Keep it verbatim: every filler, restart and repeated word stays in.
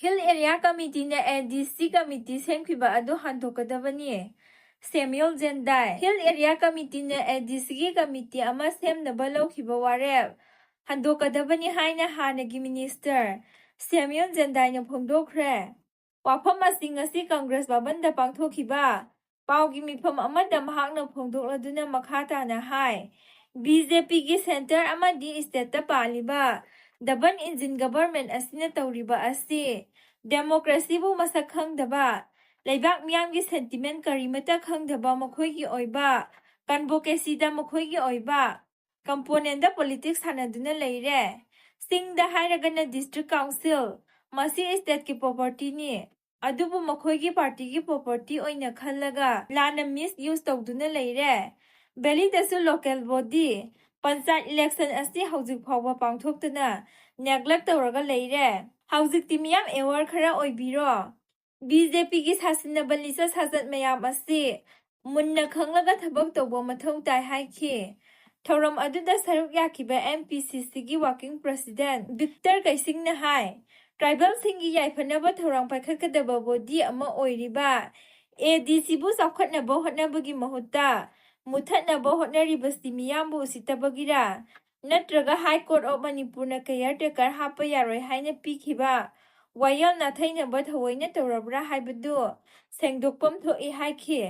Hill Area Committeeꯅ A D C committee ꯁꯦꯝꯈꯤꯕ ꯑꯗꯨ ꯍꯟꯗꯣꯛꯀꯗꯕꯅꯤ꯫ ꯁꯦꯝꯌꯨꯜ ꯖꯦꯟꯗꯥꯏ꯫ Hill Area Committeeꯅ A D Cꯒꯤ committee ꯑꯃ ꯁꯦꯝꯅꯕ ꯂꯧꯈꯤꯕ ꯋꯥꯔꯦꯞ ꯍꯟꯗꯣꯛꯀꯗꯕꯅꯤ ꯍꯥꯏꯅ ꯍꯥꯟꯅꯒꯤ minister ꯁꯦꯝꯌꯨꯜ ꯖꯦꯟꯗꯥꯏꯅ ꯐꯣꯡꯗꯣꯛꯈ꯭ꯔꯦ꯫ ꯋꯥꯐꯝ ꯑꯁꯤ ꯉꯁꯤ ꯀꯪꯒ꯭ꯔꯦꯁ ꯚꯕꯟꯗ ꯄꯥꯡꯊꯣꯛꯈꯤꯕ ꯄꯥꯎꯒꯤ ꯃꯤꯐꯝ ꯑꯃꯗ ꯃꯍꯥꯛꯅ ꯐꯣꯡꯗꯣꯛꯂꯗꯨꯅ ꯃꯈꯥ ꯇꯥꯅ ꯍꯥꯏ, BJPꯒꯤ centre ꯑꯃꯗꯤ stateꯇ ꯄꯥꯜꯂꯤꯕ double engine government ꯑꯁꯤꯅ ꯇꯧꯔꯤꯕ ꯑꯁꯤ democracyꯕꯨ ꯃꯁꯛ ꯈꯪꯗꯕ, ꯂꯩꯕꯥꯛ ꯃꯤꯌꯥꯝꯒꯤ sentiment ꯀꯔꯤꯃꯠꯇ ꯈꯪꯗꯕ ꯃꯈꯣꯏꯒꯤ ꯑꯣꯏꯕ convocacyꯗ ꯃꯈꯣꯏꯒꯤ ꯑꯣꯏꯕ componentꯗ politics ꯁꯥꯟꯅꯗꯨꯅ ꯂꯩꯔꯦ꯫ ꯆꯤꯡꯗ ꯍꯥꯏꯔꯒꯅ district council, ꯃꯁꯤ stateꯀꯤ propertyꯅꯤ꯫ ꯑꯗꯨꯕꯨ ꯃꯈꯣꯏꯒꯤ partyꯒꯤ property ꯑꯣꯏꯅ ꯈꯜꯂꯒ ꯂꯥꯟꯅ misuse ꯇꯧꯗꯨꯅ ꯂꯩꯔꯦ꯫ Valleyꯗꯁꯨ local body, ꯄꯟꯆꯥꯌꯠ election ꯑꯁꯤ ꯍꯧꯖꯤꯛ ꯐꯥꯎꯕ ꯄꯥꯡꯊꯣꯛꯇꯅ neglect ꯇꯧꯔꯒ ꯂꯩꯔꯦ꯫ ꯍꯧꯖꯤꯛꯇꯤ ꯃꯤꯌꯥꯝ aware ꯈꯔ ꯑꯣꯏꯕꯤꯔꯣ꯫ BJPꯒꯤ ꯁꯥꯁꯤꯟꯅꯕ ꯂꯤꯆꯠ ꯁꯥꯖꯠ ꯃꯌꯥꯝ ꯑꯁꯤ ꯃꯨꯟꯅ ꯈꯪꯂꯒ ꯊꯕꯛ ꯇꯧꯕ ꯃꯊꯧ ꯇꯥꯏ ꯍꯥꯏꯈꯤ꯫ ꯊꯧꯔꯝ ꯑꯗꯨꯗ ꯁꯔꯨꯛ ꯌꯥꯈꯤꯕ MPCCꯒꯤ working president ꯕꯤꯛꯇꯔ ꯀꯩꯁꯤꯡꯅ ꯍꯥꯏ, tribalꯁꯤꯡꯒꯤ ꯌꯥꯏꯐꯅꯕ ꯊꯧꯔꯥꯡ ꯄꯥꯏꯈꯠꯀꯗꯕ body ꯑꯃ ꯑꯣꯏꯔꯤꯕ ADCꯕꯨ ꯆꯥꯎꯈꯠꯅꯕ ꯍꯣꯠꯅꯕꯒꯤ ꯃꯍꯨꯠꯇ ꯃꯨꯊꯠꯅꯕ ꯍꯣꯠꯅꯔꯤꯕꯁꯤ ꯃꯤꯌꯥꯝꯕꯨ ꯎꯁꯤꯠꯇꯕꯒꯤꯔ? ꯅꯠꯇ꯭ꯔꯒ High Court of Manipurꯅ caretaker ꯍꯥꯞꯄ ꯌꯥꯔꯣꯏ ꯍꯥꯏꯅ ꯄꯤꯈꯤꯕ ꯋꯥꯌꯦꯜ ꯅꯥꯊꯩꯅꯕ ꯊꯑꯣꯏꯅ ꯇꯧꯔꯕ꯭ꯔꯥ ꯍꯥꯏꯕꯗꯨ ꯁꯦꯡꯗꯣꯛꯐꯝ ꯊꯣꯛꯏ ꯍꯥꯏꯈꯤ꯫